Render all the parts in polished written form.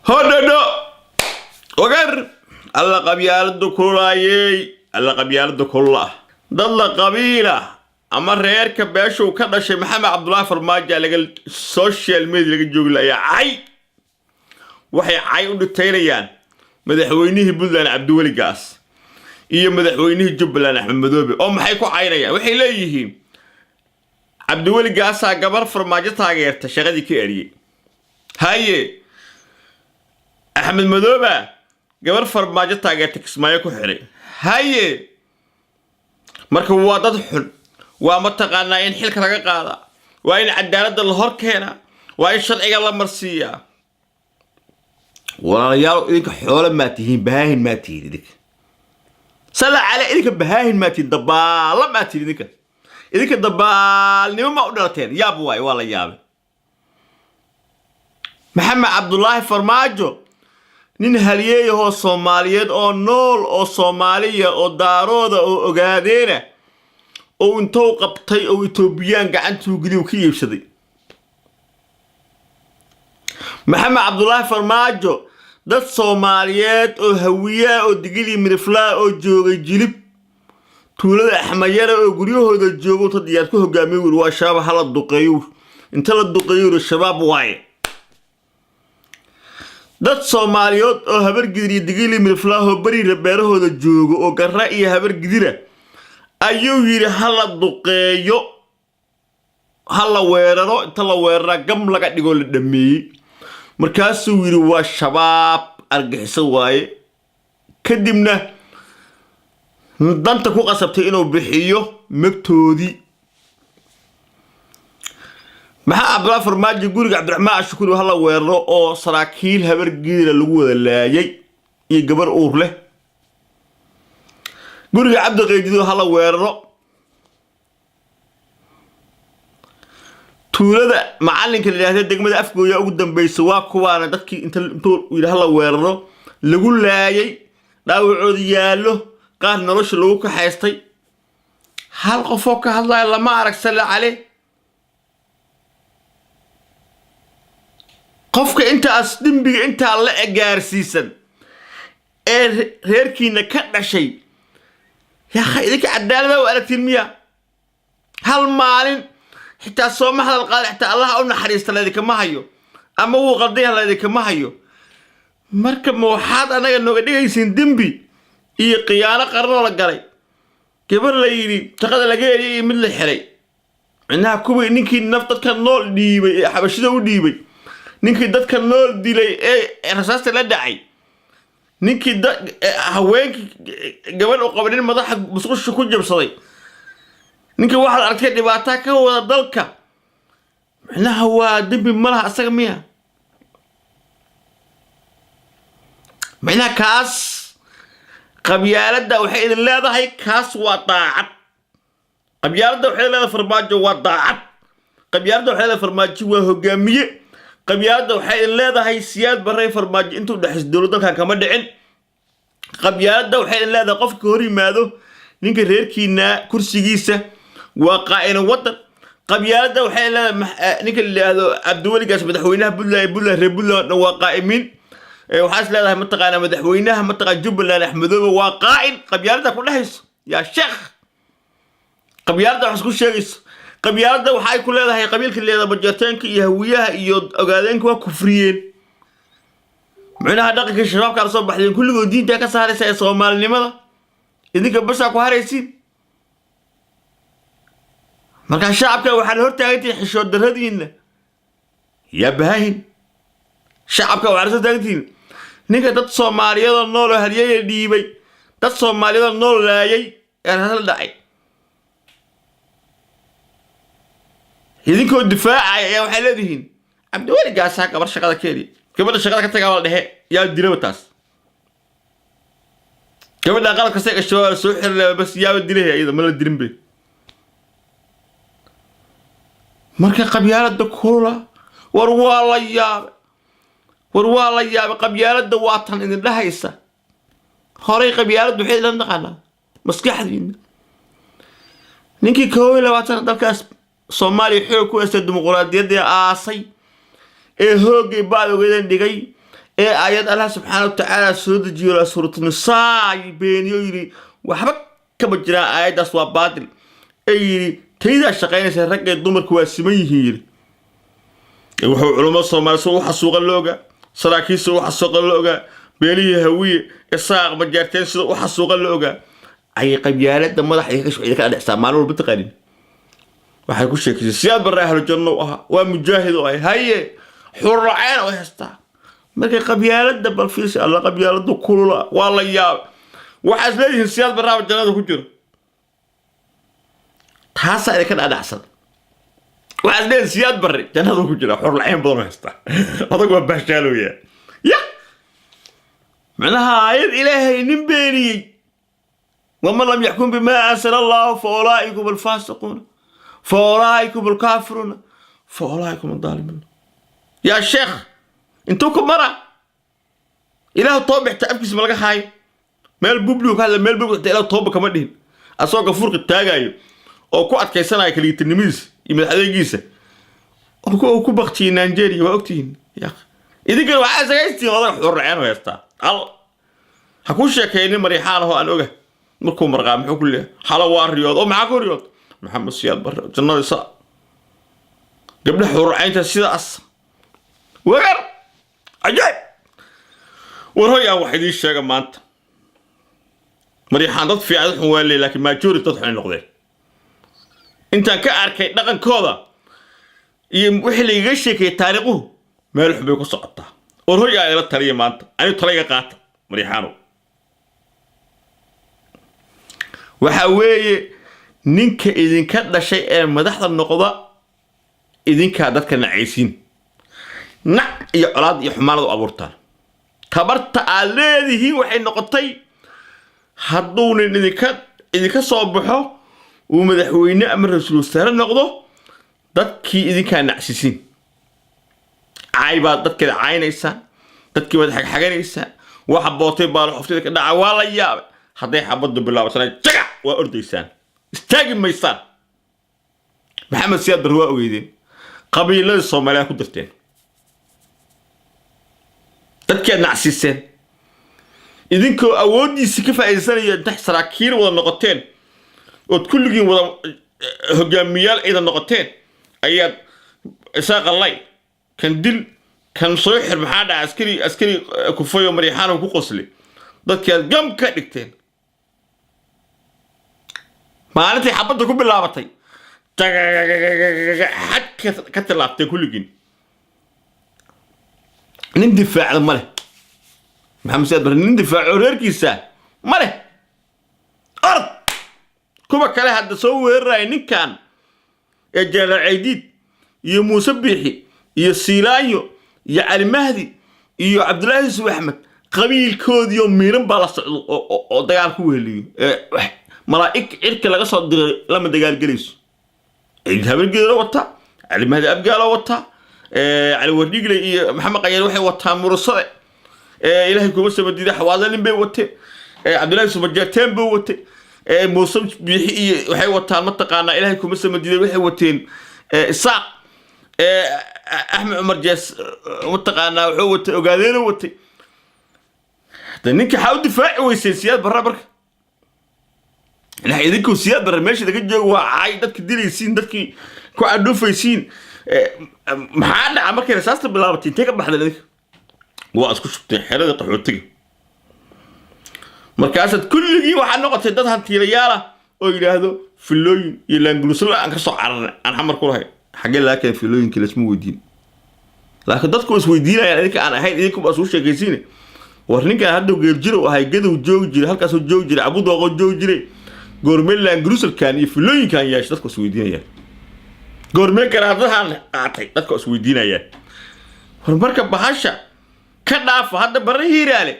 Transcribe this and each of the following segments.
Hodhadho ogar alla qabyaaladu kululaayey, alla qabyaaladu kulula. Dad la qabiila ama reerka beeshuu ka dhashay Maxamed Cabdulaahi Farmaajo laga social media laga joogi layaa. Cay waxay cay u dhitaynayaan madaxweynihii Puntland Cabdiweli Gaas iyo madaxweynihii Jubbaland Axmed Madoobe. Oo maxay ku caynayaan? Waxay leeyihiin Cabdiweli Gaasaa gabar Farmaajo taageerta shaqadii ka eriyey, haye Axmed Madooba gabar Farmaajo taageerta Kismaayo ku xiray, haye. Marka waa dad xun, waa mataqaanaa in xilka laga qaadaa, waa in cadaaladda la hor keenaa, waa in sharciga la marsiiyaa. Walaalayaal, idinka xoolo maa tihiin? Bahaahin maa tihiin idinka? Salla cale, idinka bahaahin maa tihiin? Dabaalla maa tihiin idinka? Idinka dabaalnimo maa u dhalateen? Yaab waay, waa la yaabay. Maxamed Cabdulaahi Farmaajo nin halyeeyahoo Soomaaliyeed oo nool oo Soomaaliya oo Daarooda oo Ogaadeena oo intou qabtay oo Etoobiyaan gacantuu geliyu ka iibsaday. Maxamed Cabdulaahi Farmaajo dad Soomaaliyeed oo Hawiyaa oo Digilii Miriflaa oo joogay Jilib, tuulada Axmayara, oo guryahooda joogo inta diyaar ku hogaamiye wuri waa Shabaab, hala duqeeyo. Inta la duqeeyo wuri Shabaab waaye. Dad Soomaaliyeed oo Habargidir iyo Digili Miriflaahoo Beriira beerahooda joogo oo Garra iyo Habargidira ayuu yidhi ha la duqeeyo, ha la weeraro. Inta la weeraraa gam laga dhigoo la dhameeyey. Markaasuu yidhi waa Shabaab, argaxiso waaye. Kadibna danta ku qasabtay inuu bixiyo megtoodii. Maxaa Cabdulaahi Farmaajo guriga Cabdiraxmaan Ashukuri hala weeraro oo saraakiil Habargiira lagu wada laayay iyo gabar uur leh? Guriga Cabdiqaydido hala weeraro. Tuulada macalinka la yidhahda degmada Afgooya ugu dambaysa waa kuwaana dadkii inta intuu yidhi hala weeraro lagu laayay, dhaawacooda yaallo, qaar nolosha lagu kaxaystay. Hal qofoo ka hadlaya lama arag. Salla cale, qofka intaas dembiga intaa la gaarsiisan ee reerkiina ka dhashay, yaa idinka cadaalada u aragtiin miya? Hal maalin xitaa sooma hadal qaada, xitaa Allaha u naxariista laydinkama hayo ama wuu qaldaya laydinkama hayo. Marka ma waxaad annaga nooga dhigaysiin dembi iyo khiyaano qaranoo la galay? Gabar la yidhi shaqada laga eriyay iyo mid la xiray, micnaha kuwii ninkii naf dadka nool dhiibay ee Xabashida u dhiibay, ninkii dadka nool dilay ee rasaasta la dhacay, ninkii haweenkii gabadh u qaba nin madaxa musqusha ku jabsaday, ninkii waxaad aragtay dhibaataa ka wada dalka, micnaha waa dembi malaha asaga miya? Micnaha kaas qabyaaladda waxay idin leedahay kaas waa daacad. Qabyaaladda waxay leedahay Farmaajo waa daacad. Qabyaaladda waxay leedahay Farmaajo waa hogaamiye. Qabyaaladda waxay idin leedahay Siyaad Barre Farmaajo intuu dhexis dowlad dalkan kama dhicin. Qabyaaladda waxay idin leedahay qofka hor yimaado ninka reerkiina kursigiisa waa qaa'ino waddan. Qabyaaladda waxay leedahay ninka la yidhaahdo Cabdiweligaas madaxweynaha Puntland, Puntland reer Puntland dhan waa qaa'imiin. Waxaa is leedahay mataqaanaa madaxweynaha mataqaan Jubbaland Axmedoobe waa qaa'in. Qabyaaladda ku dhehayso yaa sheekh, qabyaaladda wax isku sheegayso. Qabyaaladda waxa ay ku leedahay qabiilka leedahay Bajeerteenka iyo Hawiyaha iyo Ogaadeenka waa kufriyeen, micnaha dhaqanka Shabaabka la soo baxdeen, kulligood diintaa ka saaraysa ee Soomaalinimada idinka basaa ku haraysiin. Markaa shacabka waxaad hortaagantihiin xishood darradiinna, yaa bahaahin. Shacabka waxaad soo taagantihiin ninka dad Soomaaliyadoo nool oo halyeeya dhiibay, dad Soomaaliyadoo nool laayay ee raasla dhacay, idinkoo difaacaya ayaa waxay leedihiin Cabdiweli Gaasaa gabar shaqada ka heliya. Gabadha shaqada ka tagaa la dhehe yaa dilaba taas? Gabadha qalab kasta gasho waa soo xiri bas, yaaba dilaya iyada? Ma la dilin be. Marka qabyaaladda kulula, war waa la yaabay, war waa la yaabay. Qabyaaladda waa tan idin dhahaysa horay. Qabyaaladdu waxay idin naqaanaa maskaxdiina. Ninkii 21 dalkaas Soomaaliya xoog ku haystay, dimuquraadiyaddii aasay ee hooggay ba'dogeedan dhigay. Ee aayad Allah subxaana wa tacaala soo dejiyo la Suuratu Nisaa beeniyo, yidhi waxba kama jiraan aayaddaas, waa baatil, ee yidhi taydaa shaqaynaysa, raggee dumarku waa siman yihiin, yidhi. Wuxuu culummada Soomaaliya soo u xasuuqa la ogaa, saraakiisha u xasuuqa la ogaa, beelihii Hawiye, Isaaq, Majaarteen sida u xasuuqa la ogaa. Ayay qabyaalada madaxa idinka dhexsaa maalin walba. Taqaanin waxay ku sheekaysay Siyaad Barre ahlu janno u ahaa, waa mujaahid oo ay haye xurraceen oo haystaa. Markay qabyaalada bal fiirsi, alla qabyaaladu kulula, waa la yaabay. Waxaa is leeyihiin Siyaad Barraaba jannada ku jiro, taasaa idinka dhadhacsan. Waxaa is leeyihiin Siyaad Barre jannada ku jira, xurlacayn badan oo haystaa, adag waa baashaalooya ya. Macnaha aayad Ilaahay nin beeniyey, ومن لم يحكم بما أنزل الله فأولئك هم الفاسقون فأولئك هم الكافرون فأولئك هم الظالمون. يا شيخ, intuu ku mara Ilaahu tooba xitaa afkiisa ma laga haayo. Meel public ka hadla, meel public xitaa Ilaahu tooba kama dhihin, asagoo gafuurka taagayo oo ku adkaysanaya kaligitinimadiisa iyo madaxadeegiisa oo ku baktiyey Nigeria. Waa ogtihiin ya, idinkana waxaa isagaystiin odag xurraceen oo haystaa. Al ha ku sheekaynin Mariixaan ahoo aan oga markuu marqaa muxuu ku leeyahay: xalo waa riyood oo maxaa ku riyood? Maxamed Siyaad Barre jannada isa, gabdhaha xurracaynta sidaas wagar cajaa'ib. War hoy, aan wax idiin sheega maanta. Mariixaan dad fiican, dad xun waa leey, laakiin majority dad xun ay noqdeen. Intaan ka arkay dhaqankooda iyo wixii lagaga sheekeeyey taariikhuhu, meel xun bay ku socotaa. War hoy, aa ila taliya maanta, anigu talayga qaata. Mariixaanow, waxa weeye ninka idinka dhashay ee madaxda noqda, idinkaa dadka nacaysiin, nac iyo colaad iyo xumaanad u abuurtaan. Tabarta aad leedihiin waxay noqotay hadduu nin idinka soo baxo, uu madaxweyne ama ra-iisul wasaare noqdo, dadkii idinkaa nacsiisiin. Caay baad dadkeeda caynaysaan, dadkii baad xagxaganaysaan. Waxa bootay baa xoftida ka dhaca, waa la yaabay. Hadday xabaddu bilaabatana jagac waa ordaysaan, istaagi maysaan. Maxamed Siyaad Barre waa ogeydeen, qabiiladii Soomaaliya ku dirteen, dadkii aad nacsiiseen idinkoo awooddiisi ka faa'iidaysanaya. Inta saraakiil wada noqoteen ood kulligiin wada hogaamiyaal ciidan noqoteen, ayaad Isaaqa lay, kan dil, kan soo xir. Maxaa dhaca? Askari kufayo Maryaxaan ku qosli, dadkii aad gam ka dhigteen. Maalintii xabadda ku bilaabatay xad ka tillaabteen kulligiin, nin difaacda ma leh. Maxamed Siyaad Barre nin difaaco reerkiisa ma leh. Orod kuwa kale hadda soo weeraraya ninkan ee Jenaraal Caydiid iyo Muuse Biixi iyo Siilaanyo iyo Cali Mahdi iyo Cabdullaahi Yusuf Axmed, qabiilkoodiioo miiran baa la socdo oo dagaal ku weheliyo. Malaa'ig cirka laga soo diray lama dagaalgelayso. Ciid Habargeedoo wata, Cali Mahdi Abgaalo wata, Cali Wardhigle iyo Maxamed Qayaar waxay wataan Murusade, Ilaahay kuma samadiida, Xawaadle nin bay wateen, Cabdullahi Yusuf Majeerteen buu watay, Muuse Biixi iyo waxay wataan, mataqaanaa, Ilaahay kuma samadiiday, waxay wateen Isaaq, Axmed Cumar Jees, mataqaanaa, wuxuu watay Ogaadeeno watay. De ninka xaa u difaaci weyseen Siyaad Barre? Marka idinku Siyaad Barre meesha laga joogo waa caay, dadka dilaysiin, dadkii ku cadhuufaysiin. Maxaa dhaca markay rasaasta bilaabatay? Intee ka baxdeen idinka? Waa isku shubteen xerada qaxootiga. Markaasaad kulligii waxaad noqotay dad hantiilayaal ah oo yidhaahdo filooyin iyo laangulusla aan ka soo cararnay, aan Xamar ku lahay. Xaggee laga keenay filooyinkii? Lasma weydiin, laakiin dadku is weydiinayaan, idinka aan ahayn, idinkuba isugu sheekaysiine. War ninkan hadda geeljiro ahay, gadow joogi jiray, halkaasoo joogi jiray, Cabudwaaqoo joogi jiray, goormee laangurusalkan iyo filooyinkan yeeshay? Dadku is weydiinayaan. Goormee garaadahan qaatay? Dadku is weydiinayaan. War marka bahasha ka dhaafa. Hadda Barre Hiiraale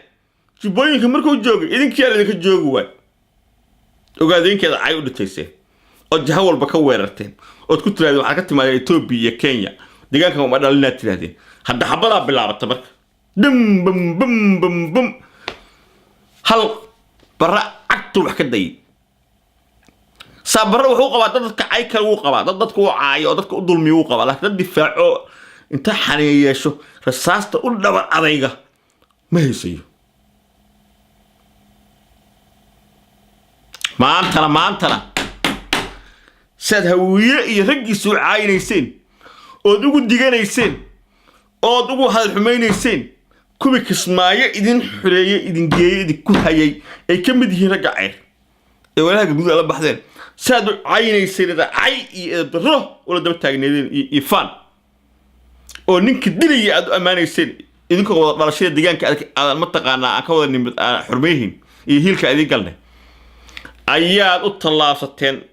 jubbooyinka markuu joogay, idinkiyaa idinka joogi waay, ogaadeenkeeda cay u dhitayseen ood jaho walba ka weerarteen, ood ku tirahdeen waxaad ka timaadeen Etoobiya iyo Kenya, deegaankan uma dhalinaad tirahdeen. Hadda xabadaa bilaabata marka, dum bum bum bum bum, hal Barre cagtu wax ka dayay. Saa Barre wuxuu qabaa dad dadka cay kale wuu qabaa, dad dadka u caayo oo dadka u dulmiyo wuu qabaa, laakiin dad difaaco inta xaniya yeesho rasaasta u dhaba adayga. Ma haysayo. Maantana saad Hawiye iyo raggiisu u caayinayseen, ood ugu diganayseen, ood ugu hadal xumaynayseen, kuwii Kismaayo idin xureeyey, idin geeyey, idinku hayay, ay ka mid yihiin ragga Ceyr ee walaha Galguduud la baxdeen, saad u caynayseen, ida cay iyo eedaro ula daba taagneedeen iyo faan, oo ninka dilaya aad u ammaanayseen, idinkoo wada dhalashada deegaanka aadan mataqaanaa aan ka wada nimid aan xurmayhin iyo hiilka idin galnay, ayaad u tallaabsateen.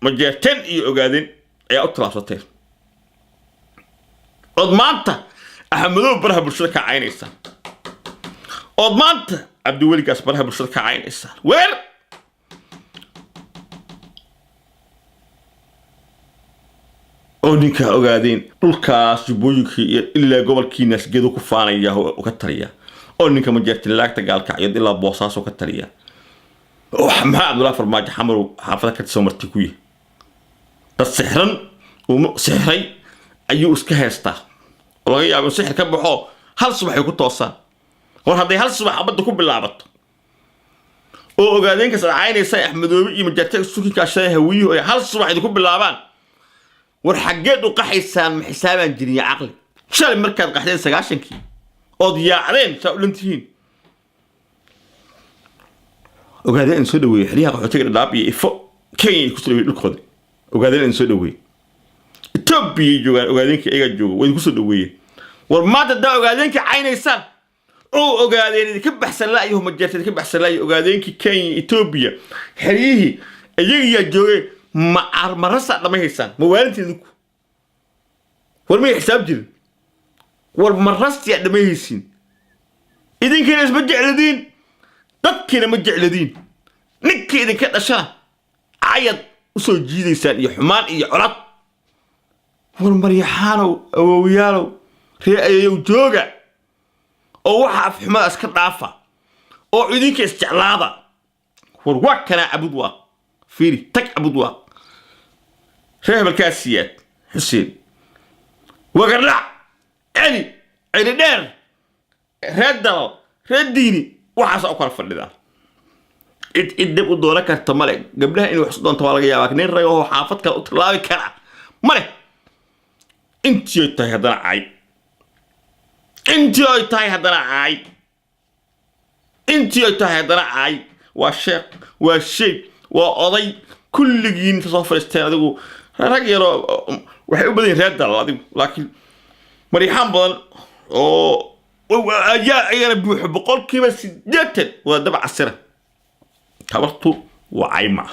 Majeerteen iyo Ogaadeen ayaa u tallaabsateen, ood maanta Axmedow baraha bulshada ka caynaysaa, ood maanta Cabdiweligaas baraha bulshada ka caynaysaa. Weer oo ninkaa Ogaadeen dhulkaas Jubbooyinkii iyo ilaa gobolkiinaas Gedo ku faanaya oo ka taliya, oo ninka Majeertin laagta Gaalkacyood ilaa Boosaaso ka taliya, oo Maxaa Cabdullahi Farmaajo Xamarow xaafada ka soo martay ku yahay, dad sixran uu sixray ayuu iska haystaa, oo laga yaabo in sixir ka baxo hal subax ay ku toosaan. War hadday hal subax abadda ku bilaabato oo Ogaadeenkaas aad caynaysa, Axmedoobe iyo Majaarta isuki kaashanay, Hawiyuhu ay hal subax idinku bilaabaan, war xaggeed u qaxaysaan? Ma xisaabaan jirin iyo caqli? Shalay markaad qaxdeen 90-kii ood yaacdeen, saa u dhantihiin, Ogaadeen in soo dhaweeyey xeryaha qaxootiga Dhadhaab iyo Ifo, Kenya ay kusoo dhaweeyey dhulkooda. Ogaadeen in soo dhaweeyey Etoobiyay joogaan, Ogaadeenkii iyagaa jooga, waa idinku soo dhaweeyey. War maanta haddaa Ogaadeenkii caynaysaan oo Ogaadeen idinka baxsan la'yaho, Majeerta idinka baxsan la'yaho, Ogaadeenkii Kenya, Etoobiya xeryihii iyagiyaa joogeen, ma marasaa dhammayhaysaan? Ma waalinta idinku? War may xisaab jirin? War marastiyaa dhammayhaysiin? Idinkiina isma jecladiin, dadkiina ma jecladiin. Ninkii idinka dhashana cayad usoo jiidaysaan iyo xumaan iyo colad. War Maryaxaanow, awowyaalow, ree ayeeyow, jooga oo waxa afxumada iska dhaafa oo idinka isjeclaada. War waa kanaa Cabud Waaq, fiiri, tag Cabud Waaq, ree hebelkaa Siyaad Xuseen, Wagardhac, Celi, Celi Dheer, ree Dalal, ree Diini, waxaasa u kala fadhidaa. Cid cid dib u doonan karta male. Gabdhaha inay wax doonto waa laga yaabaa, nin rag oo xaafad kale u tallaabi kara male. Intii ay tahay haddana cay, intii ay tahay haddana caay, intii ay tahay haddana caay. Waa sheekh, waa sheeg, waa oday, kulligiin inta soo fadhiisteen. Adigu rag yaroo waxay u badan yihin reer Dalal adigu, laakiin Mariixaan badan oo ayaa ayagana buuxo, 80% waa daba casira. Tabartu waa cay ma ah,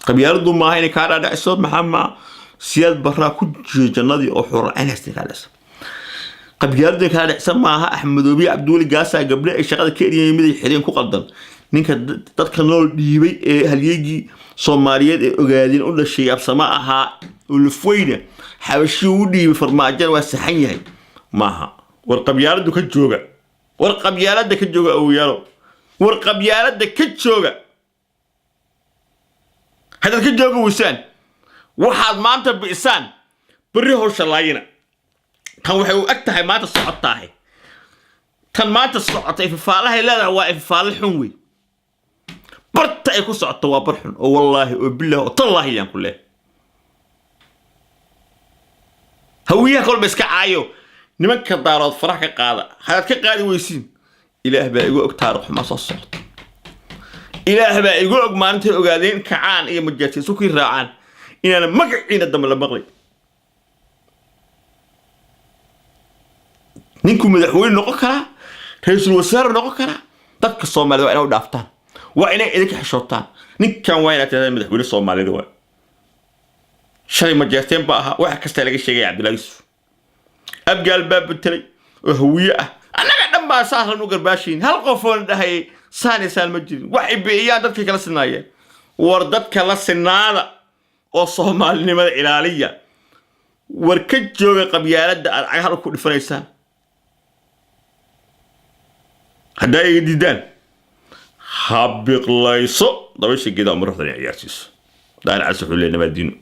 qabyaaladu maaha inay kaa dhaadhiciso Maxamed Siyaad Baraa ku jiyo jannadii oo xuracaynaysay kaa dhacso. Qabyaaladu kaa dhacsan maaha. Axmedoobiye, Cabdiweli Gaasaa gabdhe ay shaqada ka eriyeen, mid ay xireen ku qaldan. Ninka dadka nool dhiibay ee halyeygii Soomaaliyeed ee Ogaadeen u dhashay Absama ahaa, Ulufweyne Xabashii u dhiibay Farmaajana waa saxan yahay maaha. War qabyaaladu ka jooga, war qabyaalada ka jooga, awoyaalo, war qabyaalada ka jooga. Haddaad ka jooga weysaan, waxaad maanta bi'isaan berri hawsha laayina. Tan waxay u eg tahay maanta socotaahe, tan maanta socota ifafaalahay leedahay waa ifafaale xun wey. Barta ay ku socoto waa bar xun, oo wallaahi oo bilaah oo tallaahi yaan ku leehay. Hawiyaha kolba iska caayo, nimanka Daarood farax ka qaada. Haddaad ka qaadi weysiin, Ilaah baa igu og taariikh xumaa soo socota. Ilaah baa igu og maalintay Ogaadeen kacaan iyo Majeerta isu kii raacaan inaana magaciina dambe la maqlay. Ninkuu madaxweyne noqon karaa, ra-iisul wasaare noqon karaa, dadka Soomaalida waa inay u dhaaftaan, waa inay idinka xishootaan. Ninkan waa inaad tirahdaan madaxweyne Soomaalida waa. Shalay Majeerteen baa ahaa, wax kastaa laga sheegaya. Cabdullahi Yusuf Abgaal baa betelay oo Hawiye ah. Annaga dhan baa saaslan u garbaashayn, hal qofoona dhahayay saan iyo saan ma jirin. Waxay bi'iyaan dadkay kala sinaayeen. War dadka la sinaada oo Soomaalinimada ilaaliya. War ka jooga qabyaaladda aad cagaha ku dhifanaysaan. Haddaa iga diidaan, ha biqlayso dabaysha geeda, uma ruuxdan ciyaarsiiso. Daani Cas wuxuu leeyahay nabaadiino.